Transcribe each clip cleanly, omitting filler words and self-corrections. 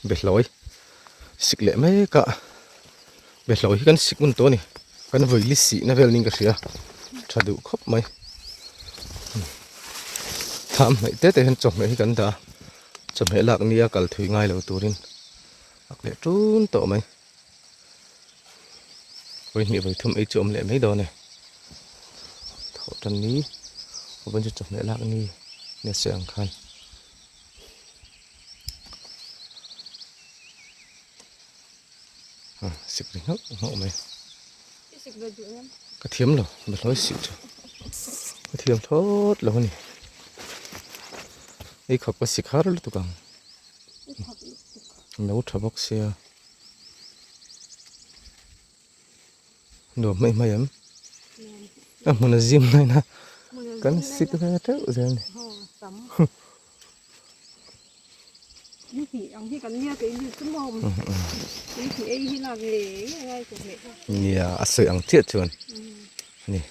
Behlawi sik leh mek a, behlawi hi kan sik ngun tawh a ni, kan vawi li sihna vel niin ka hria, tha duh khawp mai. Thlam hnaih te te hian chawhmeh hi kan dah a, chawhmeh lak nia kal thui ngai lo turin a leh tun tawh mai. Vawihnih vawithum ei chu awm leh mai dawn e. Thawh tan ni, vawiin chu chawhmeh lak ni nia sawi ang khan. Sik ri nghauh nghauh mai. Ka thiam lo, behlawi sih chu. Ka thiam thlawt lo a ni. Ei khawp ka sik har lutuk ang. No tha bawk sia. Nuam hmaih hmaih em? A hmun a zim mai na. Kan sik ve teuh zel ni. Nia a sawi ang chiah chuan ani.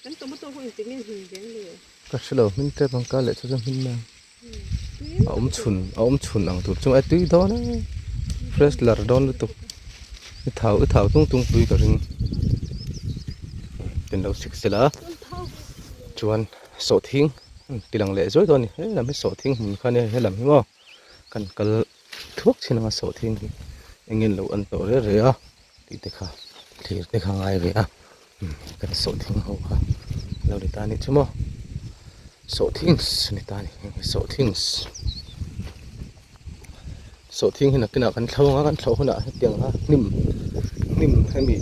Kan tomato ho engtin nge hmin zel le? Ka hre lo hmin tep ang ka leh chu chuan hmin mai ang. A awm chhun a awm chhun ang tur chu a tui dawn e fresh lar dawn lutuk i thau i thau tung tung pui ka ring tin lo sik sela chuan sawhthing tilang leh zuai dawn a ni helam hi sawhthing hmun kha ania helam hi maw kan kal thuak chin anga sawhthing hi eng nge lo an tawh reh reh a tih te kha thlir te kha ngai ve a kan sawhthing ho kha lo ni ta anih chu maw sawhthings ni ta a ni sawhthings sawhthing hi nakinah kan thlo anga kan thlo hunah hetiang kha hnim hnim hemi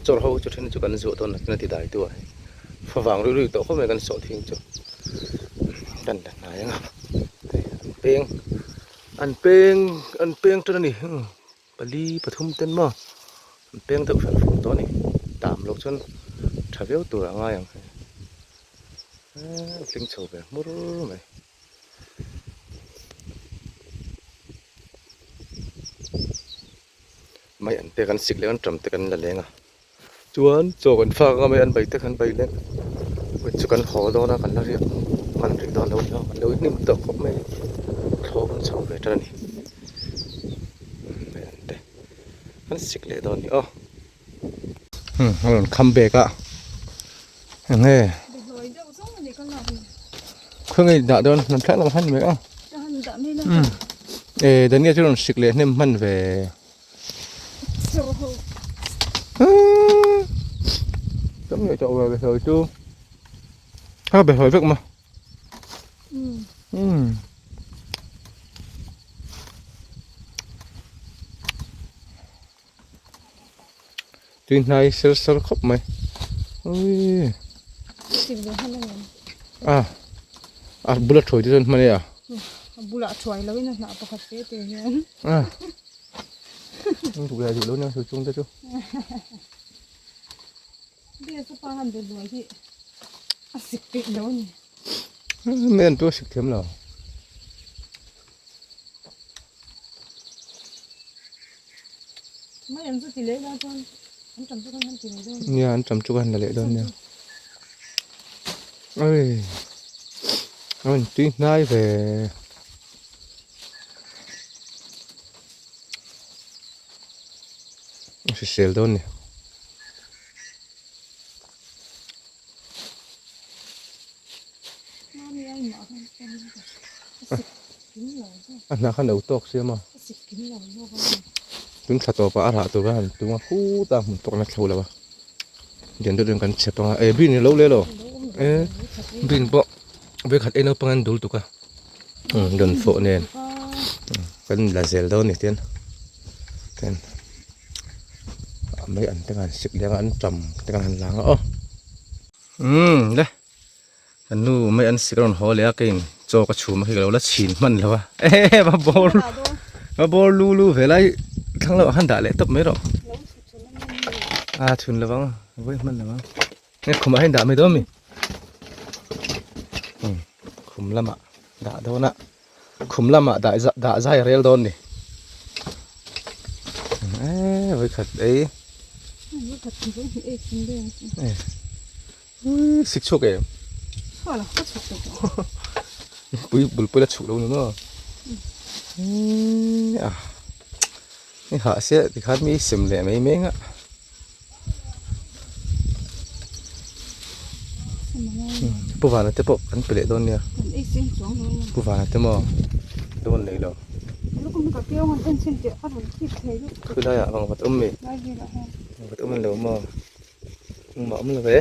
chawr ho chu then chu kan zuah dawn nakin a ti dai tu a favang ruih ruih tawh khawp mai kan sawhthing chu kan la hnai anga hei an peng an peng an peng tan a ni. Pali pathum ten maw an peng deuh hran fur tawh a ni tam loh chuan tha viau tur a ngai ang hei a tling chho ve hmur mai. Mai an te kan sik leh an tam te kan la leng a chuan chaw kan fak anga mai an bai te kan bai leh chu kan haw dawn a kan la riak hman rih dawn lo a ni a kan lo hnim tawh khawp mai a thlawh hun chho ve tan a ni mai an te an sik leh dawn a ni aw umm a rawn kham bek a enge khawnge dah dawn hnam thlak lam han ni mai a umm e Dania chu rawn sik leh hnem hman ve. Tam leh tawh ve behlawi chu a behlawi vek ma umm tui hnai ser ser khawp mai ui a a bula thuai te chuan hman e a a bulah thuai lo in a hnah pakhat te te hian a duh leh duh lo nia chu chung te chu a sik peih lo a ni mai an pawh a sik thiam lo mai an chu ti leh la chuan an tam chu kan han ti leh dawn nia an tam chu kan han la leh dawn nia oi an tui hnai ve. A hrisel dawn ni. A hnah khan lo tawk sia maw. Tun thla tawpah a rah tur khan han tum a khut a hmun tawk na thlo lo a. Lian deuh deuhin kan chep ang a e bin i lo le lo e bin pawh vekhat ei naupang an dul tuk a. Rawn fawh nen kan la zel dawn ni tian ten mai an te khan sik leng a an tam te khan han lang a aw umm le kan nu mai an sik a rawn haw leh a keiin chaw ka chhum a khi ka lo la chhin hman lo a ehe va bawr va bawr lu lu ve lai thlang lamah khan dah leh tawp mai rawh a chhun lovang vawi hman lovang. Nge khumah hian dah mai dawn mi? Khum lamah dah dawn a, khum lamah dah dah zai a rel dawn ni. Eee vawikhat ei. Sik chhuak em? Pui bul pui la chhuk lo ni maw? A ni hah se tikhan mi sem leh mai mai anga. Pu Vana te pawh kan pe leh dawn nia. Pu Vana te maw dawn leh lo. Khulaiah vangvat awm mi? Vangvat awm an lo maw? Engmah awm lo ve.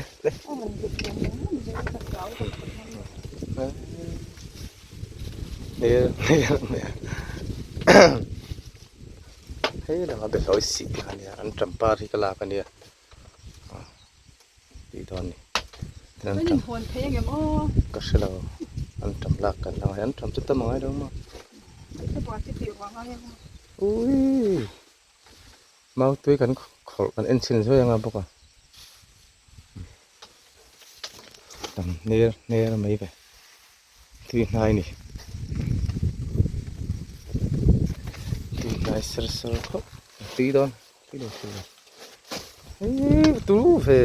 Hei lama behlawi sih te kha ania an ṭam par hi ka lak ania tih dawn a ni an ṭam ka hre lo an ṭam lak kan la ngai an ṭam chu tam a ngai lo maw uii Mautui kan khawrh kan en chhin zuai anga bawk a tam ner ner mai ve tui hnai ni tui hnai ser ser khawp tui dawn tui lo tui lo hei tu ve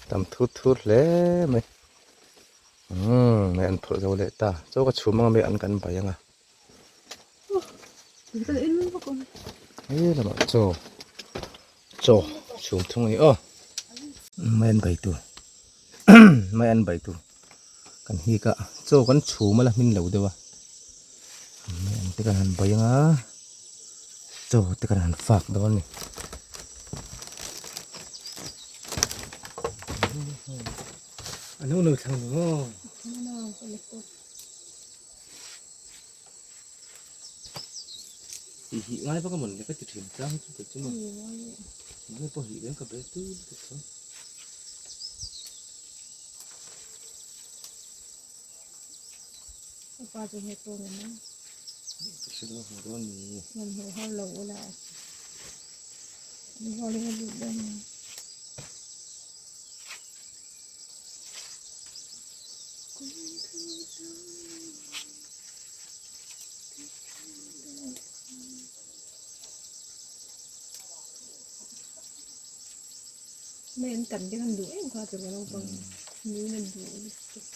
Tam thut thut hle mai umm hei an phurh zo leh ta chaw ka chhum anga mi an kan bai anga hei lamah chaw chaw chhum thung a ni aw mai an bai tur mai an bai tur kan hik a chaw kan chhum a la hmin lo deuh a mai an te kan han bai anga chaw te kan han fak dawn a ni. A no no thlang ni maw? Tih hi ngai vak a mawn le ka ti thin tlang chu kei chu maw. Mahni pawh hi reng ka bel tu lutuk tho. Ka pa chu hmu tawh ngem a? Ka hre lo hmu dawn ni. Rawn hmu har lo ula. An rualin a lut dawn nia. Mai an kan te khan duh em kha chu ka naupang nuin a duh lutuk.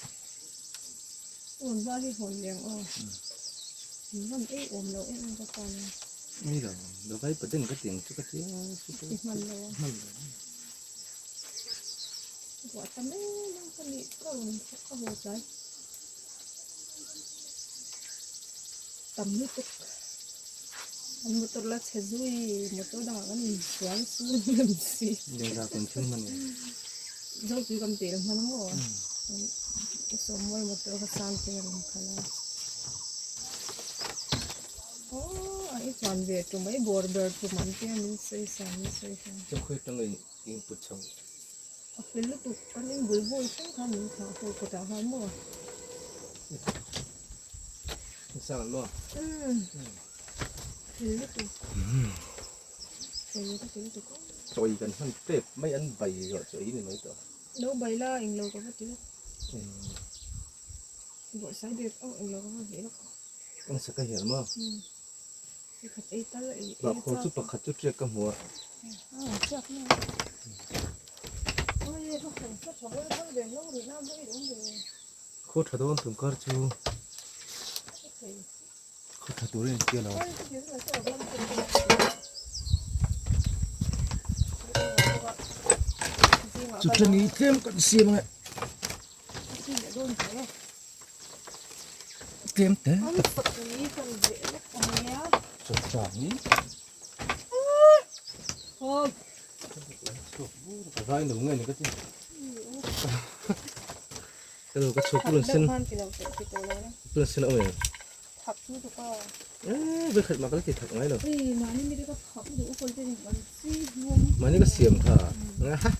Awn va hi hawn leh ang aw. An rawn ei awm lo em em ka pa nen. Ni lo, Davai paden ka ti ang chu ka tia chu Ti hman lo a. Hman lo. Buah ta mai mai ka nih ka rawn ka haw tlai. Tam lutuk. An motor la chhe zui motor dangah kan insual su em si. Lehkha kan thleng hman e. Zopui kan pel hman ang aw. Sawmmawi motor kha sang te a rawn khalh a. Aw a i chuan ve tum a i bawr ber tum an tia min sawi sa min sawi sa. Chawkhawi tanga in put chho. A fel lutuk kan in bul bawi thleng khan min thlah haw kawtah khan maw. Sang an maw? Umm. Fel lutuk. Fel ka ti lutuk aw. Chawi kan hman tep mai an bai zawh chu ei ni mai tawh. Lo bai la englo ka va ti lawk. Bawrhsai bek aw englo ka va ve lawk. Ang sak a hian maw? Umm. Pakhat ei tal ei ei Bahkhawr chu pakhat chu tiak ka hmu a. A tiak na. Oi ka hmu sa tha vel vel ve lo rih na vel awm ve. Khaw tha dawn tum kar chu. Khaw tha tur in tia lo. Chu tlem i tlem kan siam ange. Tlem te tak. Chaw hi. Ka vai lo nge ni ka ti. Ka lo ka chhuk purun sen. Purun sen awm em? Eh, ve khat mah ka la ti thak ngai lo. Mahni ka siam kha. Nga ha.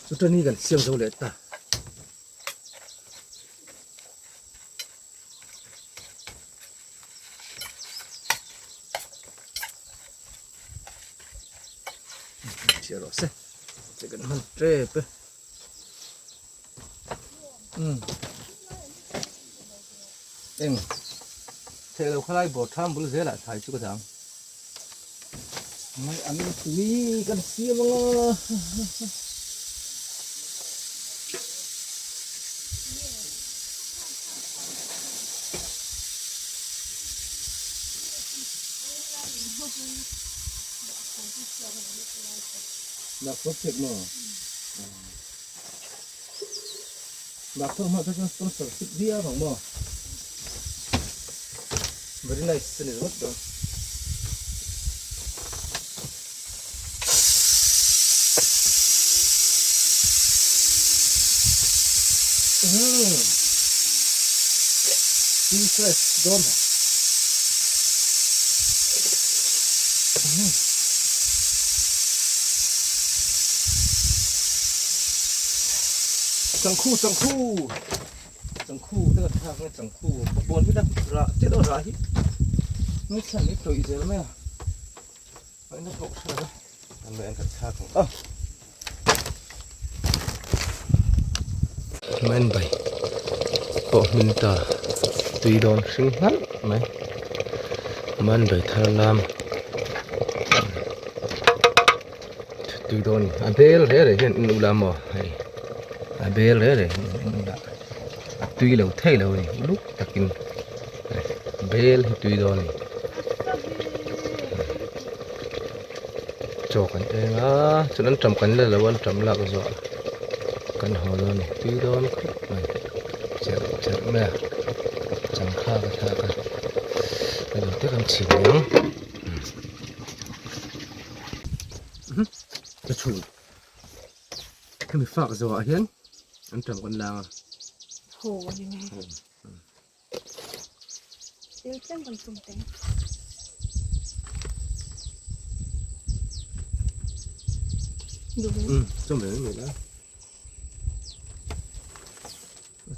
Chutani kan siam zo leh ta. Chhiar rawh se che kan hman tep e. Um eng thei lo khalai bawr tham bul zelah thlai chu ka dang mai ang tui kan siam anga. Nak phawt phek maw? Nak phawt hma chuan sponsorship viau ang maw? Very nice a ni ringawt dawn. Tui fresh dawn. Changkhu changkhu changkhu te kan thlak nge changkhu bawn hi la rah te deuh rah hi nge thlan hi tawih zel mai a paihna pawh ka hre lo an lo en kan thlak ang a man bai pawh hmin ta tui dawn hring hnalh mai man bai thar lam tui dawn a bel reh reh hian in ula maw hei a bel reh reh hian in ula a tui lo thei lo a ni uluk takin bel hi tui dawn a ni. Chaw kan eng a chuan an tam kan la lo a an tam lak zawh kan haw dawn a ni tui dawn khawp mai cherh cherh mai a changkha ka thlak a hei te kan chhin ang ka chhun hemi fak zawh ah hian an tam kan lang a haw a ni mai Thil tlem kan tum teng. Ừ, cho mẹ mẹ đó.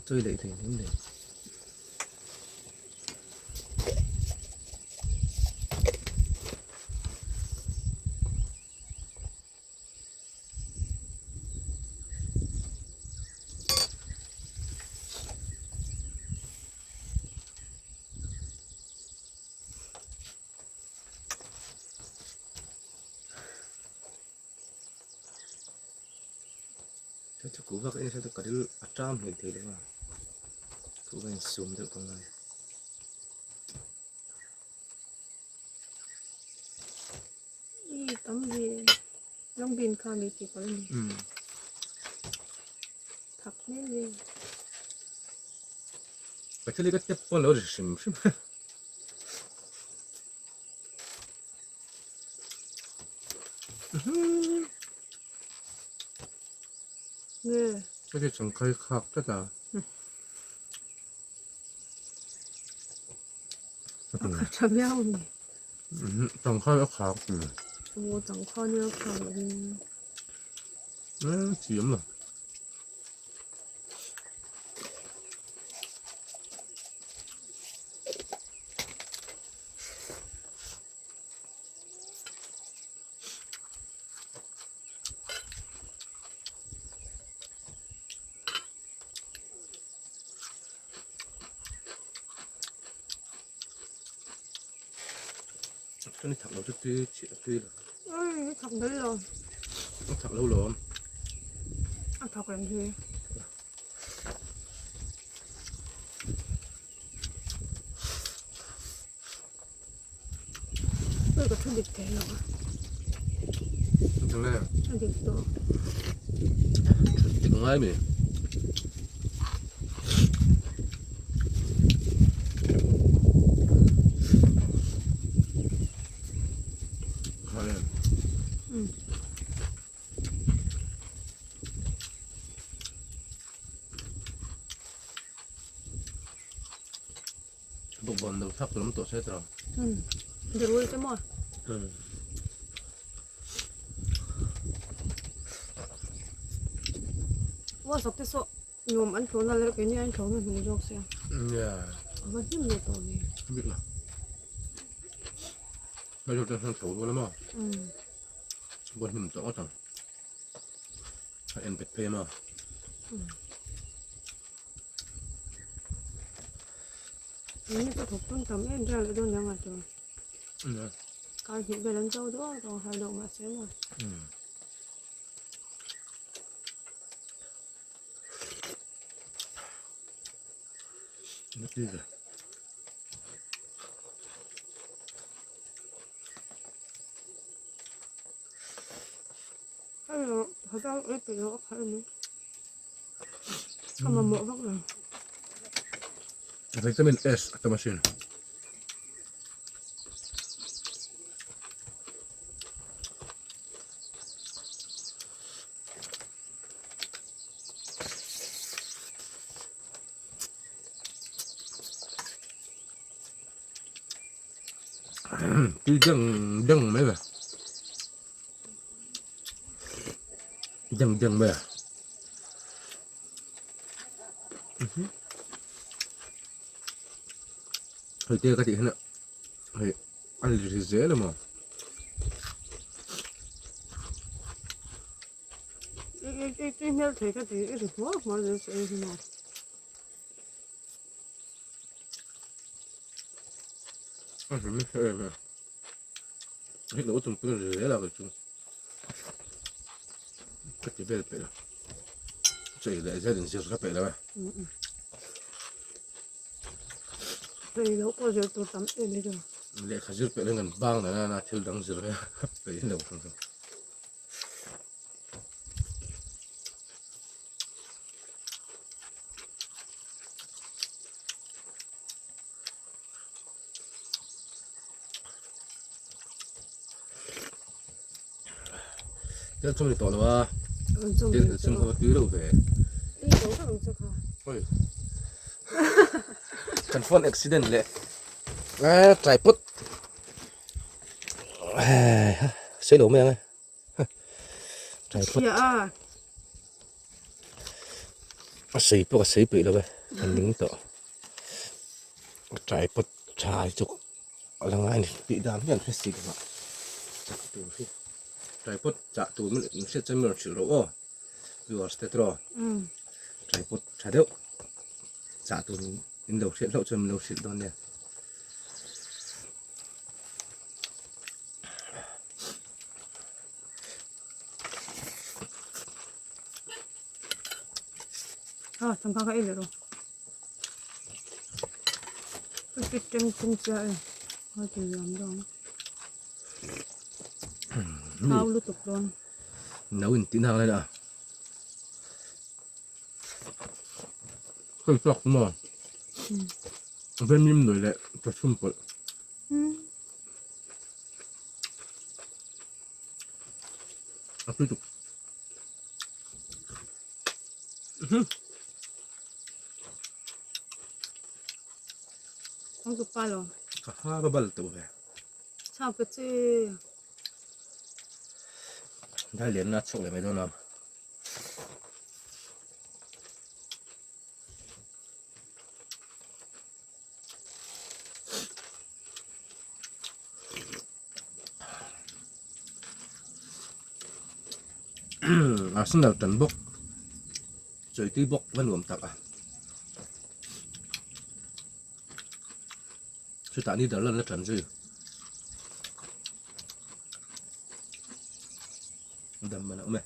Chơi lại thì đúng này. Chu chu vak en ka ril a ṭam hlei thei lo a chu va insum deuh ka ngai. Tam ve long bean kha mi tih pawlh a ni. Thak hmel ve. Ka thil hi ka tep pawn lo ri hrim hrim. Nge. Ka ti changkai khak tlat a. A khat tha viau a ni. Tangkhai a khak. Aw tangkhai nia khak lovin. Eh chi awm lo. Chuan i thak lo chu tui chhiah a tui lo. Ui i thak daih lo. A thak lo lawm. A thak reng hi. Ui ka thu dik thei lo a. Eng nge? A dik tawh. Dik ngai mi. Bawkbawn lo thak lam tawh se tawh. Um Dirul te maw? Um. Wa sak te saw nuam an thlawh na leh keini an thlawh na hnung zawk sia. Yeah. A va hnim lo tawh ni. Bik la. Hei chu tan thlawh rual a maw? Um. Bon hnim tawh ngawt ang. A en bet phei a maw? Um. Ni ka thawk tawn tam em vel dawn nia ngai tur. Kar hnih vel an zo duah a tawng har deuh mahse maw. Hei hachang ei peih loh a khalh a ni. Ka mamawh vak lo. Vitamin S a tam asin. Tui deng deng mai ve. Deng deng mai a. Hei te ka tih hian hei a ri zel emaw. I tui hmel thei ka ti i ri hmuar hmuar zel che ei hi maw. A ri nasa em em. Hei lo tum pawh ri zel a kei chu. Ka ti vel peih lo. Chei leh zel in zir ka peih lo e. Chei loh pawh zir tur tam em hi chu. Lehkha zir peih lo in kan bang nana na thil dang zir ka peih lo. Tel chum ni tawh lo a tel chum kha va tui reuh ve kan phone accident leh tripod sei lo mai ang e tripod a sei pawh a sei peih lo e kan ning tawh tripod tha hi chu a la ngai a ni tih dan hian hre si lo a chah tur hi tripod chah tur min hriat chuan min rawn hrilh rawh aw viewers te tiraw tripod tha deuh chah tur in lo hriat hlauh chuan min lo hrilh dawn nia. Ah, changka ka ei leh rawh. Ka ti teng tung chiah e. Ka ti liam dang. Thau lutuk dawn. No in tih nak lai a. Hei chak maw. Vemim noi leh chawchhum pawlh. A tui tuk. Ang pa lo. Ka ha ba bal tu ve. Chau ka chi. Dai lian na chuk le mai dawn a. Arsenal tan bawk chawi tui bawk va nuam tak a chutah Netherland la tan zui dam man a awm e.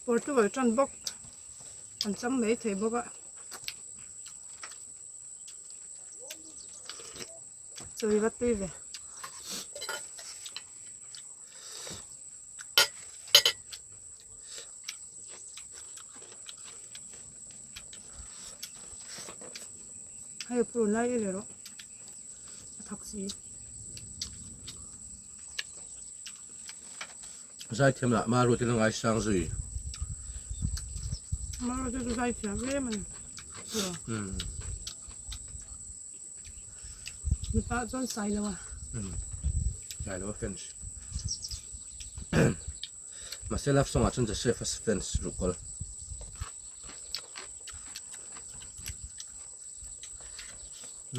Portugal tan bawk an chang mai thei bawk a. Chawi va tui ve. Hei purun lai i leh rawh a thak si. Zaithiam lah Maruat in a ngaisang zui. Maruat chu zaithiam em a ni. Mipa chuan Sailoa. Sailoa fans. Mahse love song ah chuan Joseph a fans ruhkawl.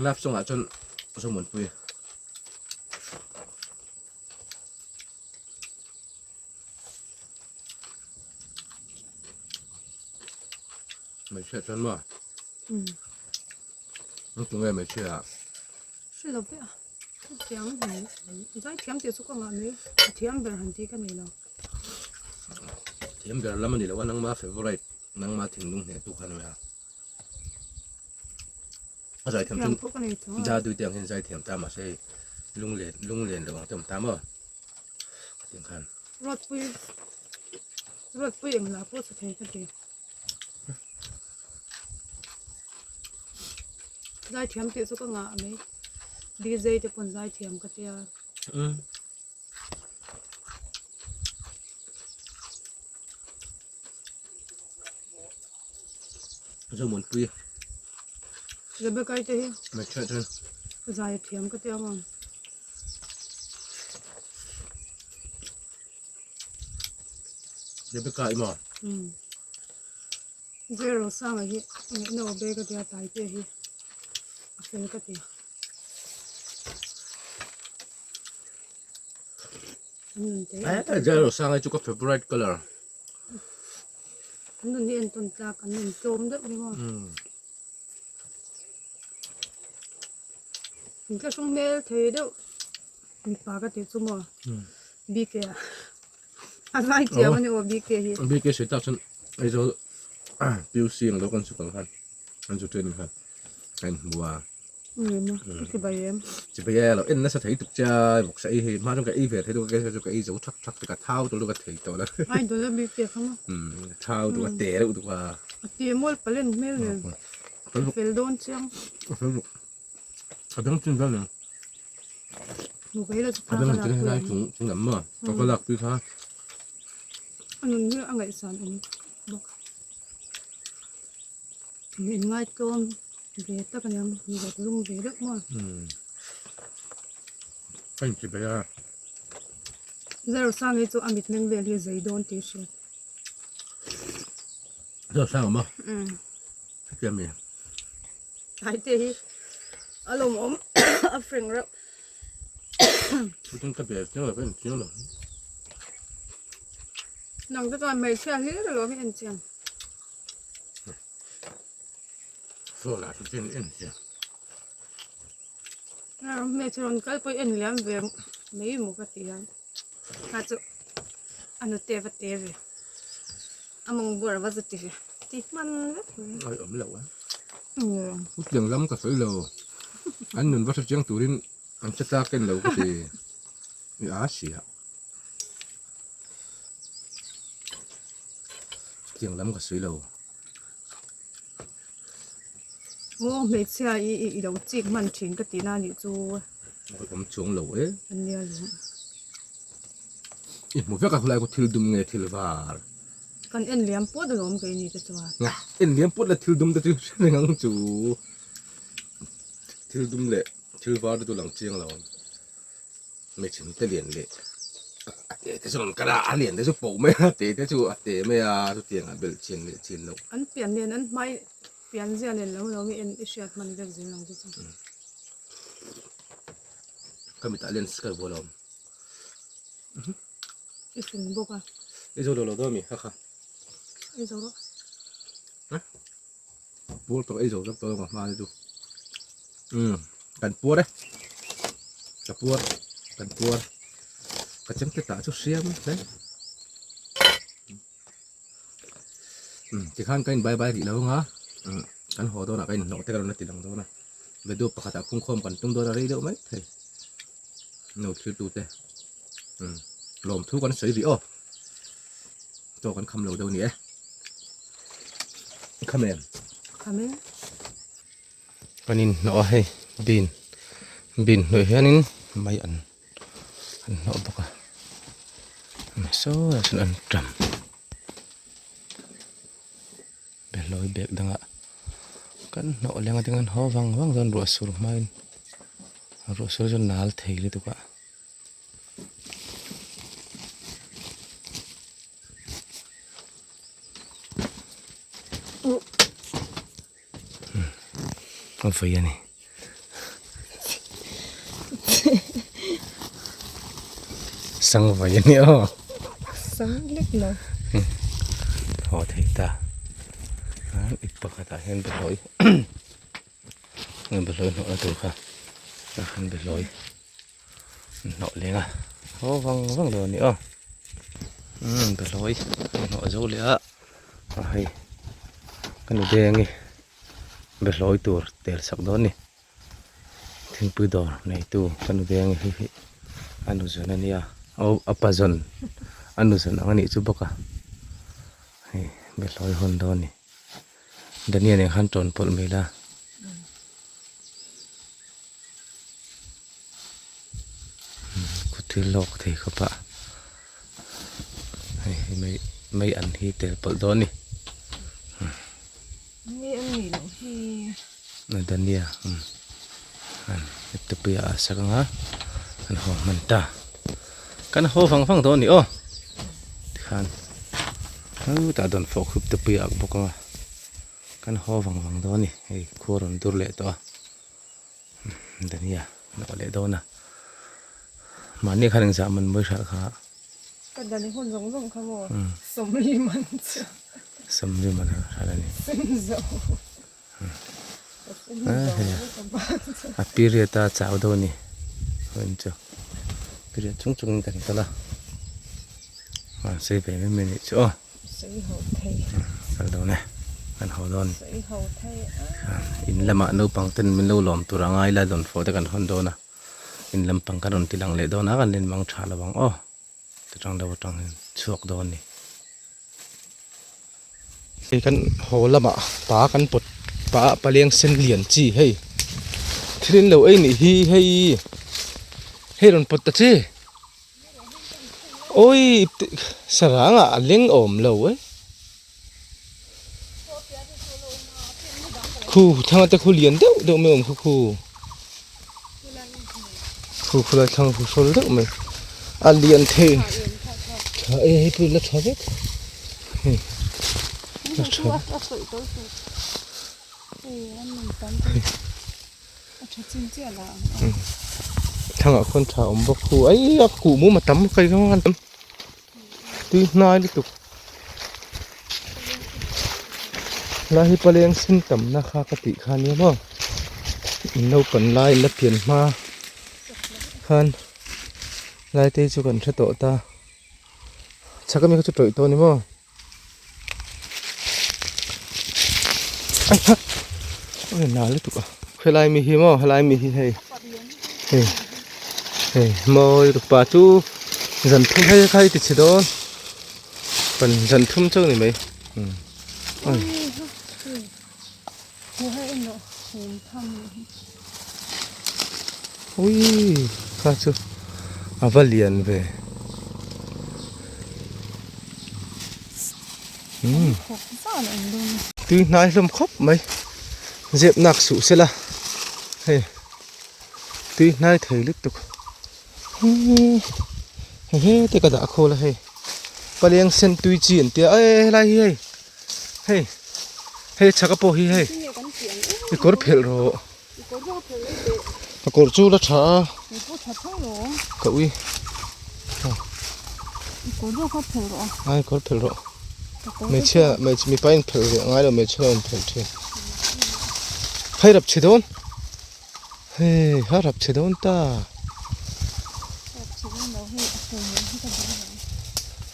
Love song ah chuan Zomuanpui. Hmeichhia chuan maw? An tunge hmeichhia ah? Hre lo ve a, chutiang zai thiam tih chu ka ngah mai, a thiam ber han tih ka nei lo. Thiam ber lam a ni lo a, nangma favourite, nangma thinlung hnehtu kha a ni mai a. A zaithiam chu Jadui te ang hian zaithiam ta mahse hei lunglen lunglen lo ang te awm ta maw khatiang khan. Ruatpui Ruatpui englah pawh sa thei ka ti. Zaithiam tih chu ka ngah mai. DJ te pawn zaithiam ka tia. Zomuanpui. Rebecca te hi. Hmeichhia chuan. Zai a thiam ka tia maw. Rebecca i maw? Um. Zero sanga hi ngaihna aw be ka tia tai te hi a fel ka ti. An nun te. Eh, zero sanga chu ka favorite color. An nun hi entawn tlak an nun tlawm deuh hi maw. In thlahrung hmel thei deuh mipa ka tih chu maw BK a a zai chiam a ni aw BK hi. BK sawi tak chuan Aizawl PUC ang lo kan chhuk ang khan an chu training khan a inhmu a. Chibai em? Chibai e, lo en nasa thei tuk che a, vawksa ei hei hma chuan ka ei ve thei tuk a, kei chu ka ei zo thak thak tuk a, thau tur chu ka thei tawh lo. Ai dawlh a bik teh kha maw? Umm, thau tuk a, te deuh tuk a. A ti mual palen hmel nen, a fel dawn chiang. A fel bawk. A dang chin vel nen. Hmu ka ila chu A dang chin helai chung chung lam maw? Ka va lak pui kha. A nun hi a ngaihsan awm bawk. In ngaitlawm ve tak a nia zak zum ve deuh maw. Ka inti ber a. Zerosang hi chu a mitmeng vel hi zei dawn tih hriat. Zerosang awm a? Hetiang mi. Hai te hi a lawmawm a frank reuh. Chutin ka be chiang lo ka en chiang lo. Nang te chuan hmeichhia hlir alawm i en chiang. Phone ah chutin en chiang. Hmeichhe rawn kal pawh i en liam ve mai maw ka ti a. Kha chu a nute va te ve. A mawng bawr a va za ti ve. Ti hman vek mai. Ai awm lo a. Chutiang lam ka sawi lo. An nun va hre chiang turin an che tlak en lo ka ti. I a sia. Chutiang lam ka sawi lo. Aw hmeichhia i i lo chik hman thin ka tihna anih chu. Awm chuang lo e. Ania lawm. I hmu vek a khulai khu thil dum nge thil var. Kan en liam pawt alawm keini te chuan. Nga en liam pawt la thil dum te chu hre reng ang chu. Thil dum leh thil var te chu lang chiang lo. Hmeichhe te lian leh a te te chu rawn kal a, a lian te chu poh mai a, te te chu a te mai a, chutiang ah belh chian leh chian loh. An pian nen an hmai pian zia nen lo lo i en i hriat hman vek zel ang chu chu. Ka mitah lens ka vuah lo. I fing bawk a. I zo lo lo dawn mi kha kha. I zo rawh. Puar tawh ei zo vek tawh ang hma chu. Umm kan puar e. Ka puar kan puar. Ka chem te tah chu hriam hle. Umm tikhan ka in bye bye rih lo anga umm kan haw dawnah ka inhnawh te ka rawn la ti lang dawn a. Video pakhatah khungkhawm kan tum dawn a rei deuh mai thei. No thlir tute umm lawmthu kan sawi rih aw. Chaw kan kham lo deuh a ni e. Kham em? Kham e. Kan inhnawh a hei bean bean hnuai hianin mai an an hnawh bawk a saw ah sawn an ṭam behlawi bag dangah kan hnawh leng a tinge an haw vang vang chuan ruah sur hmain ruah sur chu nal thei lutuk a. A vawi a ni. Sang vawi a ni aw. Sang lek lo. Haw thei ta. Ip pakhatah hian behlawi behlawi hnawhna tur kha tah khan behlawi. Hnawh leng a haw vang vang lo a ni aw umm behlawi hnawh zo leh a a hei ka nu deng i behlawi tur tel sak dawn a ni thingpui dawr neitu ka nu deng i hei hi a nu zawn a nia aw a pa zawn a nu zawn ang a nih chu bawk a hei behlawi hawn dawn a ni Daniel nen khan tawn pawlh mai la. Khuthil lawk thei khawp a hei hi mai mai an hi tel pawlh dawn a ni. Nge an nih loh hi. Dania umm an tupui ah a sak ang a an haw hman ta kan haw vang vang dawn a ni aw tikhan hutah dawn fawh khup tupui ah bawk ang a kan haw vang vang dawn a ni hei khua rawn dur leh tawh a. Dania a leh dawn a mahni khan engzah man mawi hralh kha ka dani hun zawng zawng kha maw sawmli man chu sawmli man hralh a ni zo a period a chau deuh a ni hun chu period chung chung in kan kal a sei ve mai mai a nih chu aw. Sawi ho thei. Kal dawn e. Kan haw dawn. Sawi ho thei a. In lamah naupang ten min lo lawm tur a ngai la dawn fawh te kan hawn dawn a. In lampang kan rawn ti lang leh dawn a kan len mang tha lo ang aw. Ti tang deuh atang hian chhuak dawn ni. Hei kan haw lamah pa kan pawt pa paleng sen lian chi hei thil in lo ei nih hi hei hei rawn pawt ta che. Awii sarang ah a leng awm lo e khu thlang te khu lian deuh deuh mai awm kha khu khu khu lai thlang khu hrawl deuh mai a lian thei tha e hei pawh la tha vek hei la tha Thangah khuan tha awm bawk khu ai a kuh mum a tam kai kha an tam tui hnai lutuk lai hi paleng sen tamna kha ka tih kha nia maw in naupang lai la pian hma khan lai te chu kan hre tawh ta chhak ami kha chu tawih tawh a ni maw. Oi nal lutuk a helai mi hi maw helai mi hi hei hei Hei mawi rupa chu zan thum hei kha i ti chhe dawn pan zan thum chauh ni mai umm ui kha chu a va lian ve umm tui hnai hlawm khawp mai zep nak suh sela hei. Tui hnai thei lutuk hei hete ka dah khawl a hei paleng sen tui chi an tia e helai hi hei hei hei chhaka pawh hi hei i kawr phelh rawh ka kawr chu la tha a ka ui ai kawr phelh rawh hmeichhia hmeichhe mipa in phelh ve angai lo hmeichhia in phelh thin hei rap chhe dawn. Hei ha rap chhe dawn ta.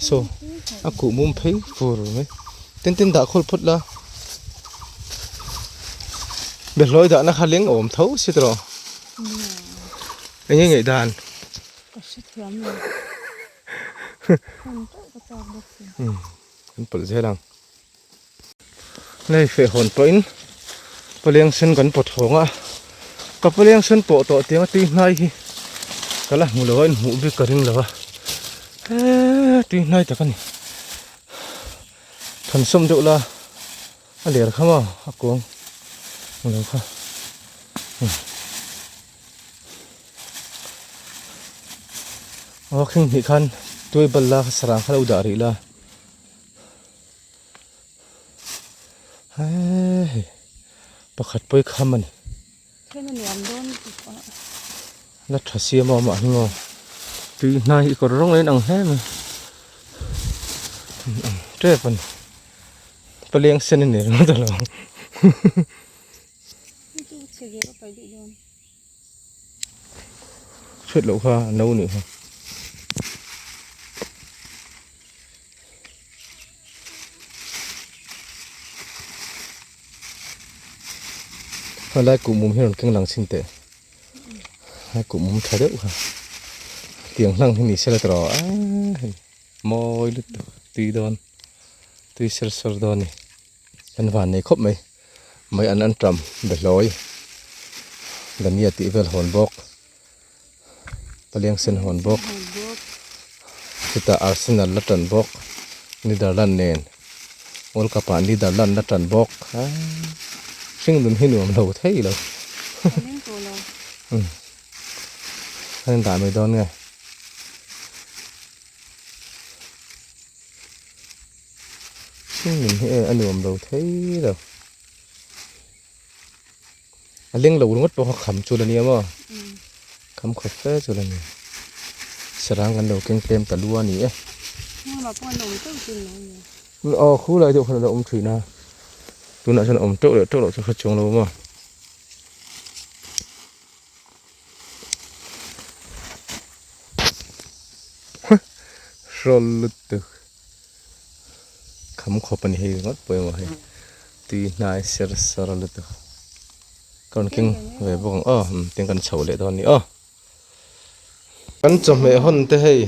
Saw a kuh mum phei fur mai. Tin tin dah khawl phawt la. Behlawi dahna kha leng awm tho si tawh. Eng nge ngaih dan? Ka hrethiam lo. Phone teuh ka chak bawk si. Kan pawlh zel ang. Lei feh hawn pawhin paleng sen kan pawt hawng a, ka paleng sen pawh tawh tiang a tui hnai hi ka la hmu lo a inhmuh bik ka ring lo a, eee tui hnai tak a ni. Thansawm deuh la a ler kha maw a kuang lo kha. Aw khing hnih khan tuai bal la sarang kha lo dah rih la. Hei pakhat pawh i kham a ni. Then a nuam dawn lutuk a. La tha siam a awm ah hi maw. Tui hnai hi kawr rawng in ang hle mai. Ang tep a ni. Paleng sen a ni ringawt a lo. Chhuat loh kha a no nih kha. Helai kuh mum hi rawn keng lang chhin teh. Helai kuh mum tha deuh kha. Tiang hlang hi ni sela tawh a hei mawi lutuk tui dawn tui ser sawr dawn a ni. Kan van nei khawp mai. Mai an an ṭam behlawi dania tih vel hawn bawk paliang sen hawn bawk chutah arsenal la ṭan bawk netherland nen world cup ah netherland la ṭan bawk hring nun hi nuam lo thei lo a indah mai dawn nge. Hring hi e a nuam lo thei lo. A leng lo ringawt pawh kha kham chu la nia maw? Kham khawp fe chu la ni. Sarang kan lo keng tlem ta lu a ni e. Aw khu lai deuh khan a lo awm thin a. Tunah chuan a awm teuh leh teuh loh chu hre chuang lo maw? Hrawl lutuk kham khawp a ni hei ringawt pawimawh hei tui hnai ser sar lutuk ka rawn keng ve bawk ang aw tin kan chho leh dawn a ni aw kan chawhmeh hawn te hei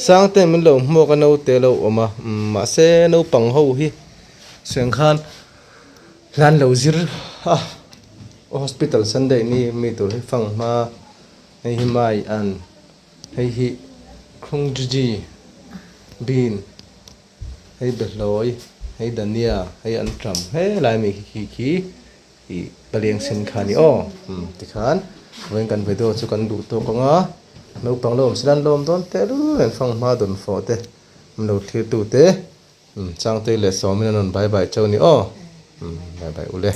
Sangte min lo hmuak a naute lo awm a mahse naupang ho hi seng khan hlan lo zir a hospital sunday ni mi tur hi fang hma hei hi mai an. Hei hi Khungji bean, hei behlawi, hei dania, hei an ṭam helai mi khi khi ih paliang sen kha a ni aw umm tikhan vawiin kan video chu kan duh tawk ang a naupang lo awm sela an lawm dawn tehlul an fang hma dawn fawh te an lo thlir tu te umm Changtei leh Sawmin an rawn bye bye chauh a ni aw umm bye bye ule.